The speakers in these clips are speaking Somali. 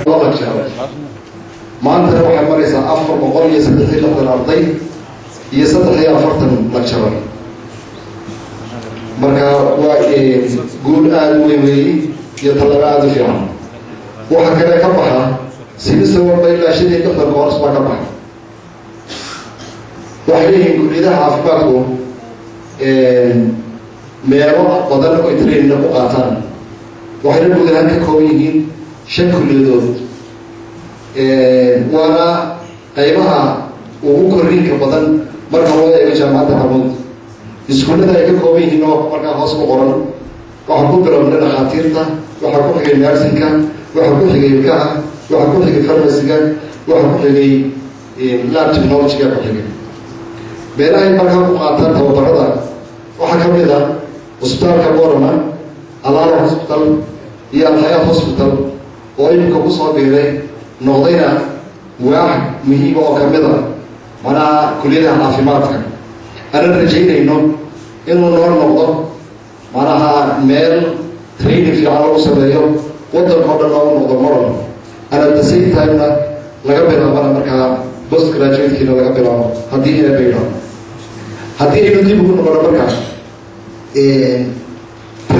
Laba. Maantana waxay maraysaa 463 arday iyo 43 lecturer. Marka waa guul aada u weyn weeyi iyo tallabo aada u fiican. Waxaa kale ka baxa semester walba ilaa 65 course baa ka baxa. Waxay leeyihiin kulliyadaha caafimaadku meelo badan oo trainingna ku qaataan. Waxayna guud ahaan ka kooban yihiin shan kulliyadood, waana qaybaha ugu korriinka badan marka loo eego Jaamacadda Camuud. Iskuullada ay ka kooban yihiin oo markaa hoos ku qoran, waxaa ku bilownay dhakhaatiirta, waxaa ku xigay nursingka, waxaa ku xigay ilkaha, waxaa ku xigay pharmacyga, waxaa ku xigay lab technologyga ku xigay. Meelahay markaa ku qaataan tababarada waxaa ka mid ah cusbitaalka Borama, Alaala Hospital iyo Alxayaat Hospital oo imika kusoo biiray, noqdayna waax muhiima oo kamid a macnaha kuliyadaha caafimaadka. Aanan rajaynayno inuu noo noqdo macnaha meel training fiican lagu sameeyo, waddanka o dhan noogu noqdo model, and at the same timena laga bilaabana markaa post graduatekiina laga bilaabo, haddii Eeba yidhaahdo. Haddii aynu dib ugu noqono markaa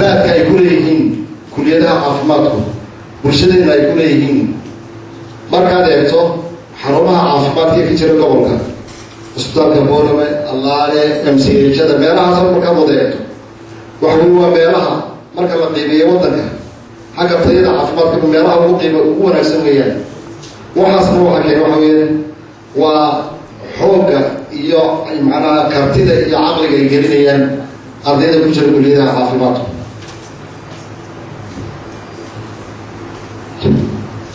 raadka ay ku leeyihiin kuliyadaha caafimaadku bulshadeena ay ku leeyihiin, markaad eegto xarumaha caafimaadka ee ka jira gobolka, cusbitaalka Boorame, Allaale, MCHada, meelahaas markaad wada eegto, waxa wey waa meelaha marka la qiimeeyo waddanka xagga tayada caafimaadka meelaha ugu qiimo ugu wanaagsan weeyaan. Waxaasna waxa keena waxa weeyaan waa xoogga iyo macnaha kartida iyo caqliga ay gelinayaan ardayda ku jira kuliyadaha caafimaadku.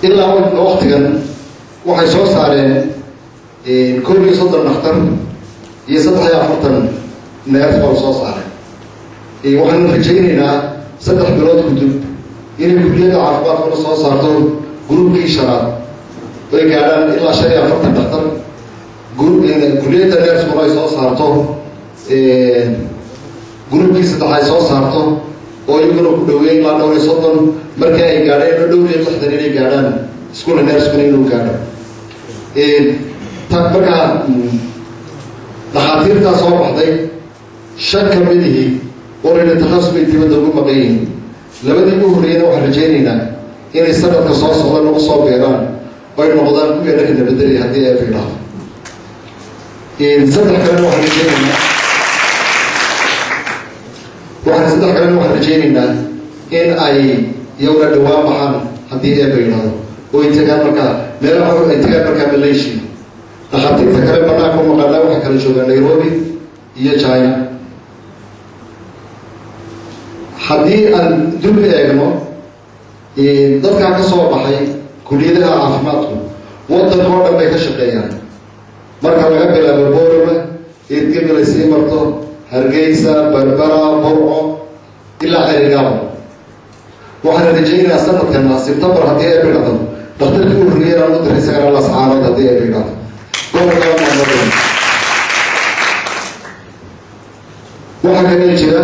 Ilaa waktigan waxay soo saareen 31 dhakhtar iyo 43 nurse baa soo saaray. Waxaanu rajaynaynaa 3 bilood kudub inay kuliyadda caafimaadkuna soo saarto groupkii shanaad, oy gaadhaan ilaa 45 dhakhtar. Kuliyadda nursekuna ay soo saarto groupkii saddex, ay soo saarto oo iyaguna ku dhaweeyay ilaa dhowr iyo 30. Markii ay gaadheen dhowr iyo 60 inay gaadhaan, iskuula nursekuna inuu gaadho. Markaa dhakhaatiirtaa soo baxday, shan ka midihii orayna takhasus bay dibadda ugu maqan yihiin. Labadii ugu horreeyana waxaan rajaynaynaa inay sanadka soo socda nagu soo beeraan oy noqdaan kuwii annaka nabadelaya, haddii Eeba yidhaahdo. Saddex kalena waxaan rajaynaynaa in ay iyaguna dhawaan baxaan, haddii Eeba yidhaahdo, oo ay tagaan markaa meelaha, ay tagaan markaa Malaysia. Dhakhaatiirta kale banaanka u maqaanaa waxay kala joogaan Nairobi iyo China. Haddii aan dul eegno dadkaa ka soo baxay kuliyadaha caafimaadku, waddanka oo dhan bay ka shaqeeyaan, marka laga bilaabo Boorama, eedgebelay sii marto Hargeysa, Berbera, Burco ilaa Cerigaabo. Waxaana rajaynayaa sanadkana Sebtembar, haddii ay bidhacdo, dhakhtarkii u horreeyay aan u diray isagana Lascaanood, haddii ay bidhacdo, gobolka. Waxaa kale jira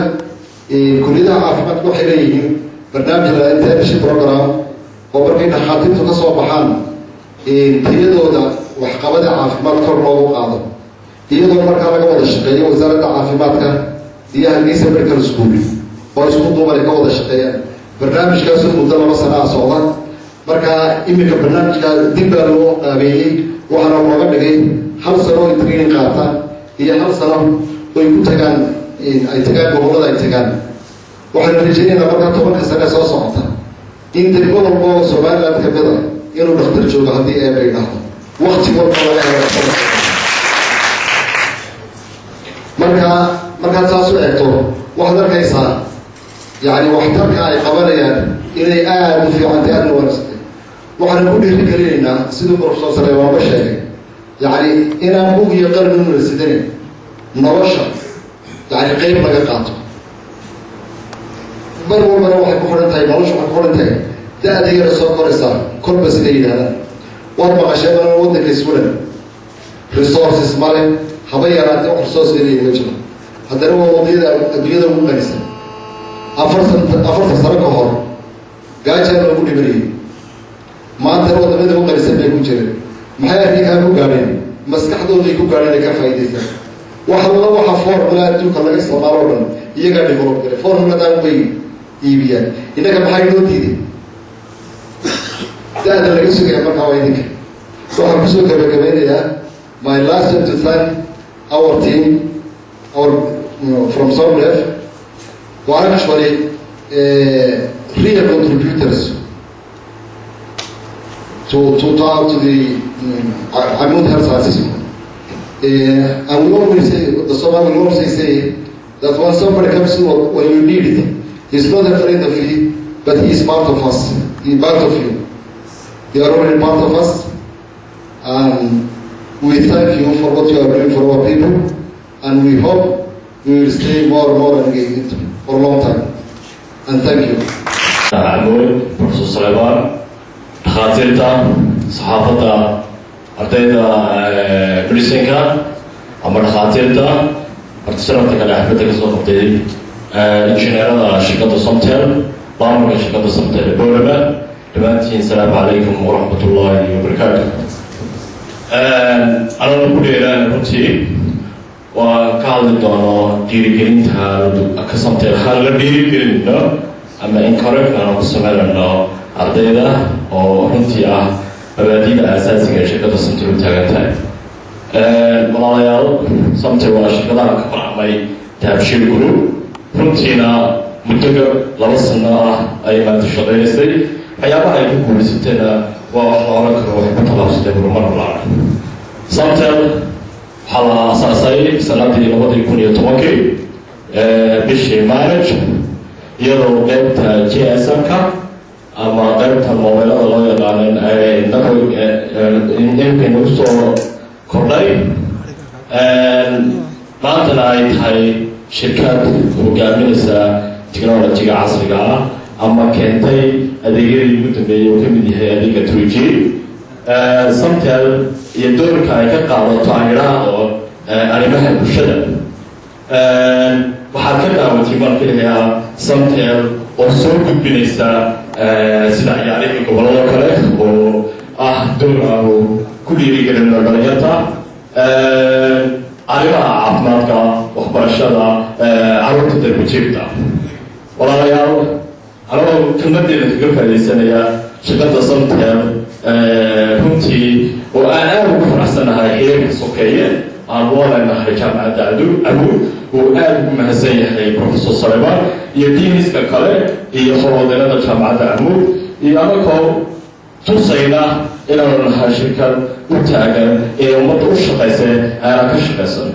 kuliyadaha caafimaadku waxay leeyihiin barnaamij la internship program, oo markay dhakhaatiirtu ka soo baxaan tayadooda waxqabada caafimaad kor loogu qaado, iyadoo markaa laga wada shaqeeyo Wasaaradda Caafimaadka iyo Hargeysa Medical School oo isku duuban ay ka wada shaqeeyaan. Barnaamijkaasu muddo 2 sana a socda. Marka iminka barnaamijkaa dib baa loo qaabeeyey, waxaana looga dhigay hal sano oy training qaataan iyo hal sano oy ku tagaan, ay tagaan gobollada ay tagaan. Waxaanu rajaynaynaa markaa 10ka sane soo socota in degmo walba oo Somaliland ka mid a inuu dhakhtar joogo, haddii Eeba yidhaahdo, wakti walba laga helo dhakhtar. Marka markaad saas u eegto, waxaad arkaysaa yani waxtarka ay qabanayaan inay aada u fiicantay, aadna wanaagsantay. Waxaana ku dhiiri gelinaynaa, siduu Professor Saleebaanba sheegay, yacni inaan bug iyo qalin una sidanin, nolosha yani qeyb laga qaato. Mar walbana waxay ku xidhan tahay nolosha, waxay ku xidhan tahay da-da yara soo koraysaa kolba siday yidhahdaan. Waad maqasheen badan waddanka Sweden resources male, Haba yaraatee wax resource inay ma jiro. Haddana waa wadayada adduunyada ugu qanisan. 40 sano ka hor gaajaa loogu dhimanayay, maantana wadamada ugu qanisan bay ku jireen. Maxay arrinkaa ku gaadheen? Maskaxdooday ku gaadheen ay ka faa'idaystaan. Wax alla waxa formula adduunka laga isticmaalo o dhan iyagaa develop garay, formuladan bay iibiyaan. Innaga maxaa inoo diiday? Da-da laga sugaya markaa waa idinka. Waxaan kusoo gabagabeynayaa, my last to thank our team, our from SomDev, who are actually real contributors to the Amoud Health Sciences. And we always say, the Somali will always say that when somebody comes to you when you need it, he's not afraid of you, but he is part of us, he is part of you. You are already part of us, and we thank you for what you are doing for our people, and we hope we will stay more and more engaged for a long time. And thank you. Camuud, Professor Saleebaan, dhakhaatiirta, saxaafadda, ardayda medicinka ama dhakhaatiirta, martisharafta kale, xafladda kasoo qabtay, injineerada shirkadda Somtel, maamulka shirkadda Somtel ee Boorama, dhammaantiin asalaamu calaykum waraxmat ullaahi wabarakaatu. Anana ku dheeraan, runtii waan ka hadli doono dhiirigelinta ka Somtel ahaan la dhiirigelinno ama encouragement aan ku sameynayno ardayda, oo runtii ah mabaadiida aasaasiga ee shirkadda Somtel u taagan tahay. Walaalayaal, Somtel waa shirkadaha ka farcmay Dahabshiil Group. Runtiina muddo 2 sano ah ay maanta shaqaynaysay. Waxyaabaha ay ku guulaysatayna waa wax la oran karo waxay ku tallaabsatay horumar ballaaran. Somtel waxaa la aasaasay sanadii 2010-kii, bishii March, iyadoo qeybta GSM-ka ama qeybta mobilada loo yaqaanan imka nagu soo kordhay. Maantana ay tahay shirkad hogaaminaysa technology-ga casriga ah ama keentay adeegyadii ugu dambeeyey oo ka mid yahay adeega 3G. Somtel iyo doorka ay ka qaadato, aan idhaahdo, arrimaha bulshada, waxaad ka daawatay baan filayaa Somtel oo soo gudbinaysa sida ciyaarihii gobolado kale, oo ah door aanu ku dhiirigelino dhalinyarta, arrimaha caafimaadka, waxbarashada, carruurta darbijiifta. Walaalayaal, anagoo kelmadeeda kaga faaidaysanaya, shirkadda Somtel runtii oo aan aada ugu faraxsanahay xiriirka sokeeye aan loo leenahay jaamacadda Camuud, uu aada ugu mahadsan yahay Professor Saleman iyo deans-ka kale iyo howlwadeennada jaamacadda Camuud, iyo anagoo tusayna inaanu nahay shirkad u taagan ee ummadda u shaqaysa aanan ka shaqaysan.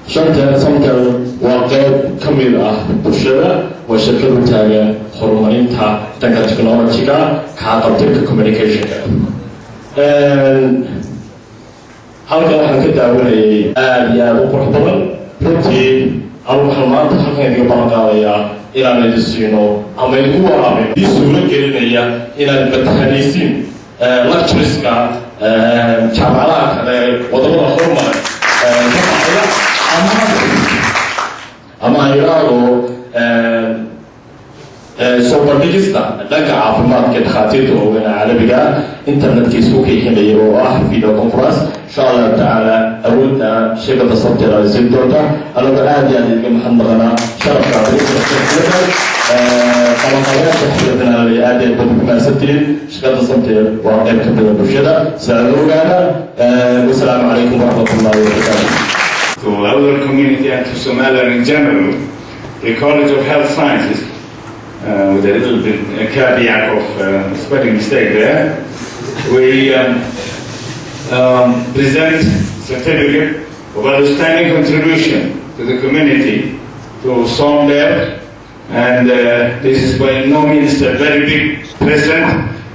Somtel waa qeyb ka mid ah bulshada, waa shirkad u taagan horumarinta dhanka technology-ga, kaa qabtirka communication-ka. Halkan waxaan ka daawanayay aada iyo aada u qurux badan. Runtii anu waxaan maanta halkan idiga ballan qaadayaa inaan idin siino ama idinku waraabino ii suuro gelinaya inaad matahanaysiin lectures-ka jaamacadaha kale wadamada horumaray ka baxaya, ama aan idhaahdo soo bandhigista dhanka caafimaadka dhakhaatiirta waaweyn caalamiga internetka isku kayxinaya oo ah video conference. Insha Allahu tacaala, awoodda shirkadda Somtel ay siin doonta. Anagoo aad iyo aad idiga mahadnaqanaa sharafka qabanqabayaasha xafladana, aad iyo aad baad ugu mahadsantihiin. Shirkadda Somtel waa qayb ka mida bulshada, sidaa loo ogaada. Wasalaamu calaykum waraxmat ullahi wabarakaatu. To our community and to Somaliland in general, the College of Health Sciences, with a little bit a caveat of spelling mistake there, we present certificate of outstanding contribution to the community to SomDev, and this is by no means a very big present,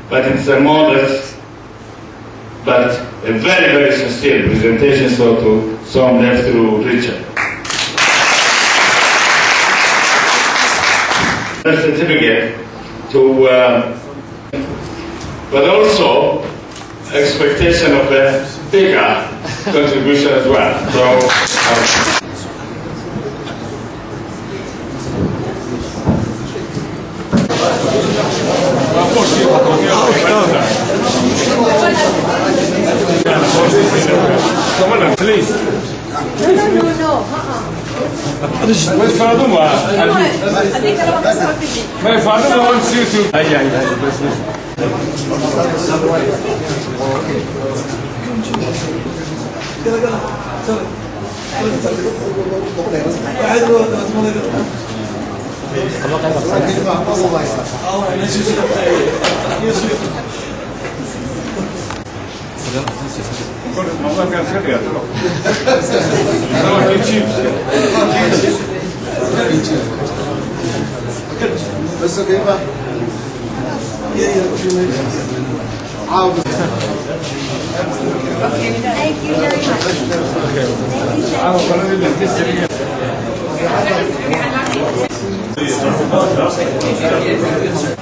but it's a modest but a very, very sincere presentation, so to SomDev through Richard. Certificate to, but also expectation of a bigger contribution as well. So. Come on, please. No, no, no. Uh-uh. Where's Faduma? I think I want to start with you. My father wants you to. Ay, ay, ay, please. بس كيف؟ Thank you very much. Thank you. Thank you.